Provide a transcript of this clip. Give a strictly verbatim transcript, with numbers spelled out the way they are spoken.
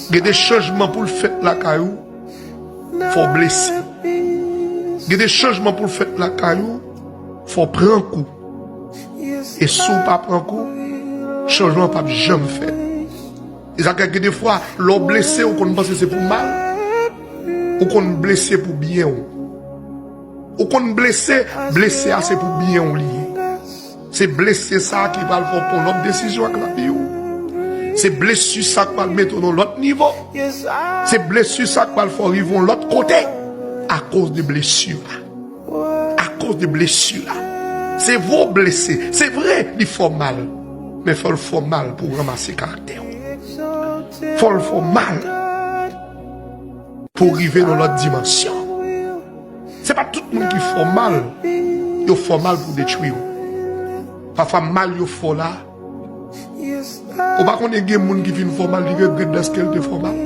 Gen de chanjman pou l fèt lakay ou, fò w blese. Gen de chanjman pou l fèt lakay ou, fò w pran kou. E si w pa pran kou, chanjman p ap janm fèt. E sa k fè gen de fwa, lè w blese, ou konn panse se pou mal. Ou konn blese pou byen w. Ou konn blese, blese a se pou byen w li ye. Se blese sa a ki pral fè w pran lòt desizyon ak lavi w. Se blesi sa a k pral mete w nan lòt nivo. Se blesi sa a k pral fè w rive yon lòt kote. Akoz de blesi la. Akoz de blesi la. Se vre w blese. Se vre li fè w mal. Men fò l fè w mal pou w ranmase karaktè w. Fò l fè w mal pou w rive nan lòt dimansyon. Se pa tout moun ki fè w mal, yo fè w mal pou detwi w. Pafwa mal yo fè w la, ou pa konnen gen moun ki fin fè w mal, li regrèt dèske l te fè w mal.